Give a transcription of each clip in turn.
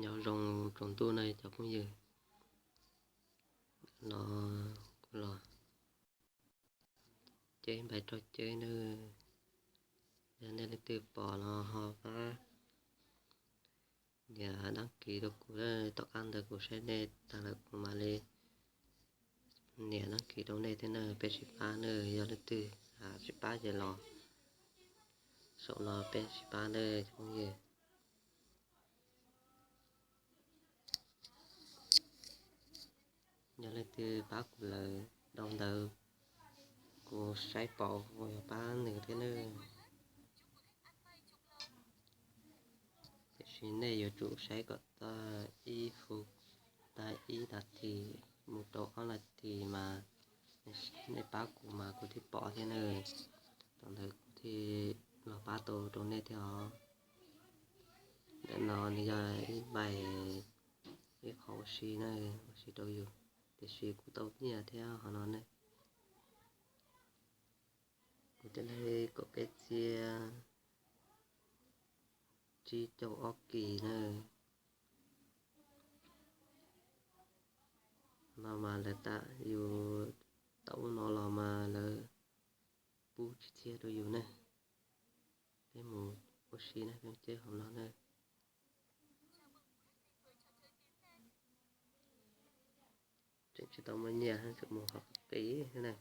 Nyob zoo tsaus ntuj na cov phooj ywg, no kuv los ceb npais rau ceb na. Yog nej leej twg pom no ho pab nias đăng ký rau kuv, tom qab ntawd kuv saib nej tag lawm kuv mam li nias đăng ký rau nej thiab na. Peb sib pab na, yog leej twg tsis pab ces los saum no peb sib pab na cov phooj ywg. Yog leej twg pab kuv lawm rau ntawd, kuv saib pom kuv yog pab nws thiab na. Tiam sis nej yuav tsum saib kom tag ib hub, tag ib nas this mus rau ob nas this mas nej pab kuv mas kuv thiaj pom thiab na. Thaum ntawd kuv thiaj los pab tau rau nej thiab os. Ntawm no nws yog ib npais, ib qho ua si na, ua si rau yus, tiam sis kuv tau nyiaj thiab qhov no ne. Kuv thiaj li kaum peb txhiab tsib caug ob kis na. No mas lawv tam yus tau ub no los mas lawv pub tsis txhiab rau yus ne. Peb mus ua si na, peb ceb hauv no na. Tseem tsis tau muaj nyiaj, tseem mus hauv qis na.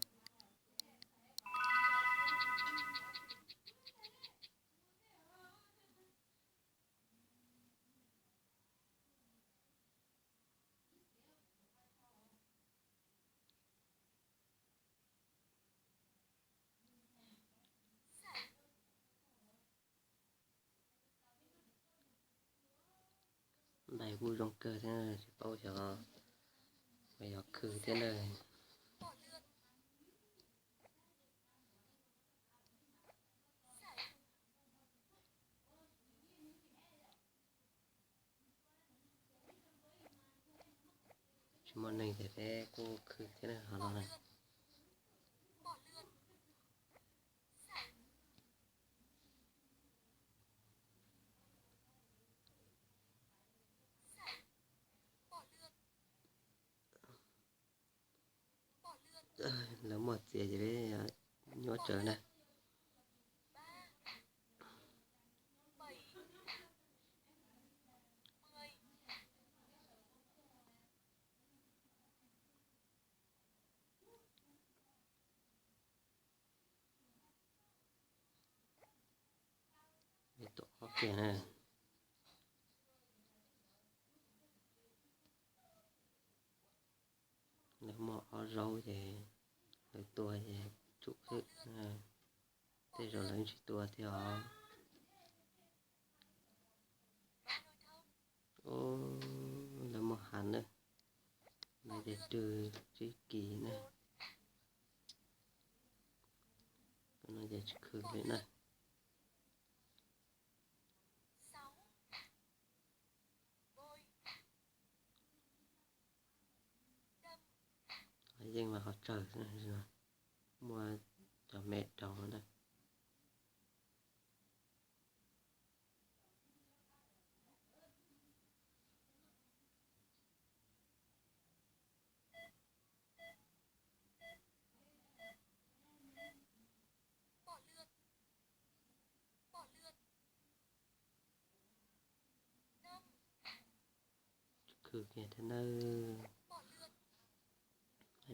Npais kuj zoo kawg thiab, tsis paub xyov puas yog khw thiab na. Tsis muaj neeg ces peb kuj khw thiab na, ho no na. Lawv muaj txiav ces peb nyuaj tsawv na. Tuam ob kiag na. Lawv muaj ob zaub ces lawv tua ces tsum xwb, tej zaum lawv tsis tua thiab os. Lawv muaj hav na, no ces rwg tsib kis na. No ces tsis khw li na. Yeej mas qhov tsawg, muaj cov me rau na. Khwv kiag thiab nawb.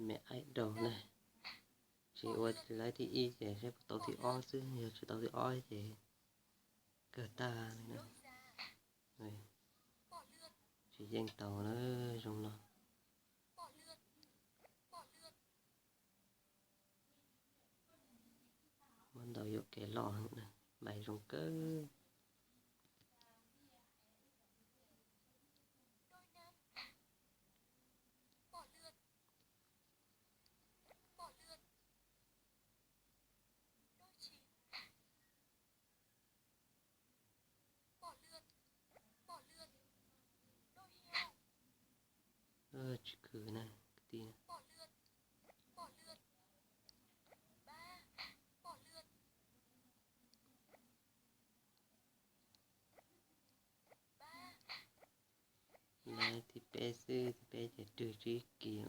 Me aib rau na. Tsis ua lawv thib ib ces seb puas tau thib ob xwb, yog tsis tau thib ob ces kawg tag li na. Tsis yeej tau na, zoo no. Muab ntaus yuam kev loj, npais zoo kawg. Tsis khwv na kwv tij na. peb xwb, peb ces rwg tsib kis,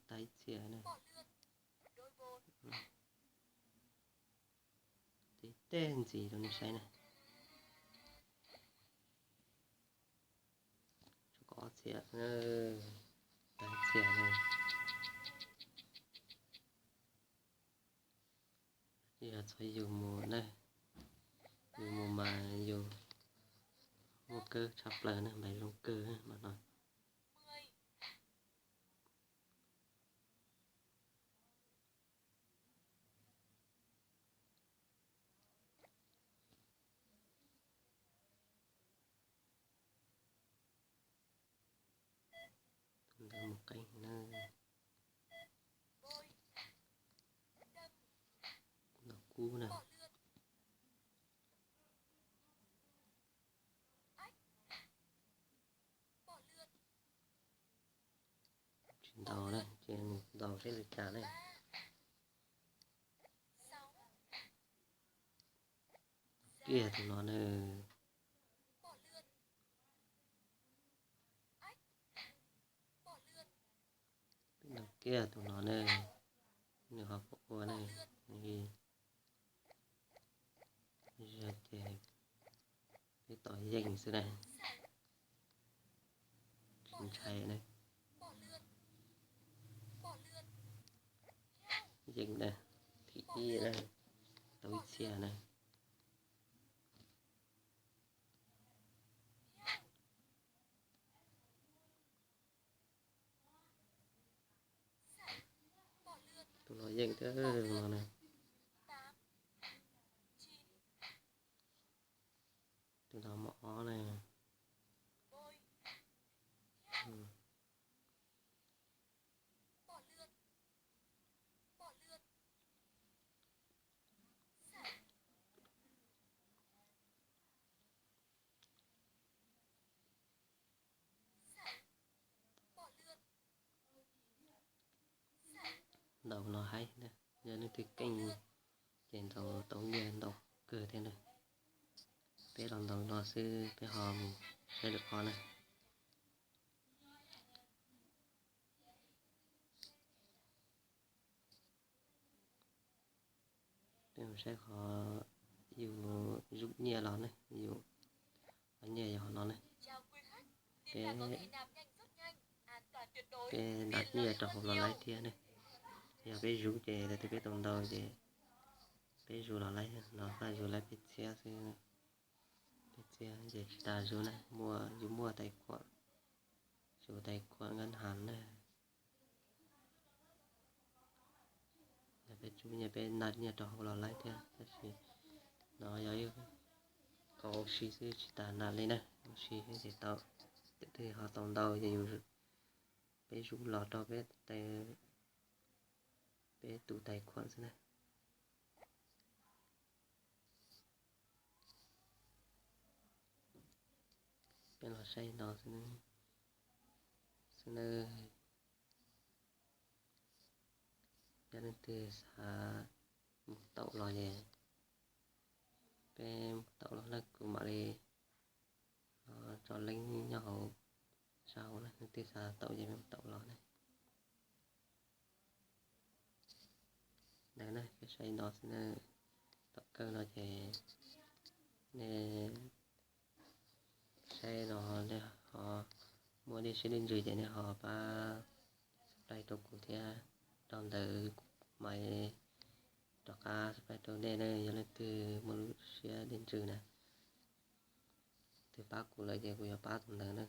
tag ib txhia na. Tej tej ntxiv rau nej saib na. Tshuav ob txhia, tag ib txhia na. Yog txog yus mus na, yus mus mas yus muaj kawg tshaj plaws na, npais zoo kawg mas no. Tus ntawd mus qeeb na. Ntaus kub na. Tsis ntaus na, ces mus ntaus seb li cas ne. Kiag tus no na. Ntaus kiag tus no na. Nws ho puas ua na. Yog ces peb tos yeej xwb na. Tsis ntshai na. Yeej na. Thib ib na. Tau ib txhia na. Tus no yeej thiab no na. Tus no mos ob na. Ntaus no haib na, yog leej twg keej ces ntaus tau nyiaj ntau kawg thiab na. Peb los ntaus no xwb peb ho mus saib lwm qhov na. Peb mus saib qhov yus zuj nyiaj los ne, yus qhov nyiaj yog qhov no ne. Peb, peb nqa nyiaj rau hauv los laib thiab ne. Yog peb zuv ces thaum twg peb tau ntau ces peb zuv los laib, los faj zuv laib peb txhiab xwb. Peb txhiab ces tsis tas zuv na, muaj, yus muaj tais khuam, yus tais khuam nkaj has na. Yog peb tsuj nyiaj peb nqa nyiaj rau hauv los laib thiab, tab sis no yog ib qho ua si xwb tsis tas nqa li na, ua si xwb ces tau. Thaum twg ho tau ntau ces yus, peb zuv los rau peb, peb tus tais khuam xwb na. Peb los saib no xwb, xwb na. Yog leej twg xav mus taum los ces peb mus taum los na, kuv mam li tso link nyob hauv, saum hauv na, leej twg xav taum ces peb mus taum los na. Ntawd na, peb saib no xwb na. Tom kawg no ces nej saib no, nej ho muaj dej siab dej ntsws ces nej ho pab subscribe rau kuv thiab, rau ntawd kuv mam rov qab subscribe rau nej na. Yog leej twg muaj lub siab dej ntsws na, twg pab kuv lawm ces kuv yuav pab tus ntawd na.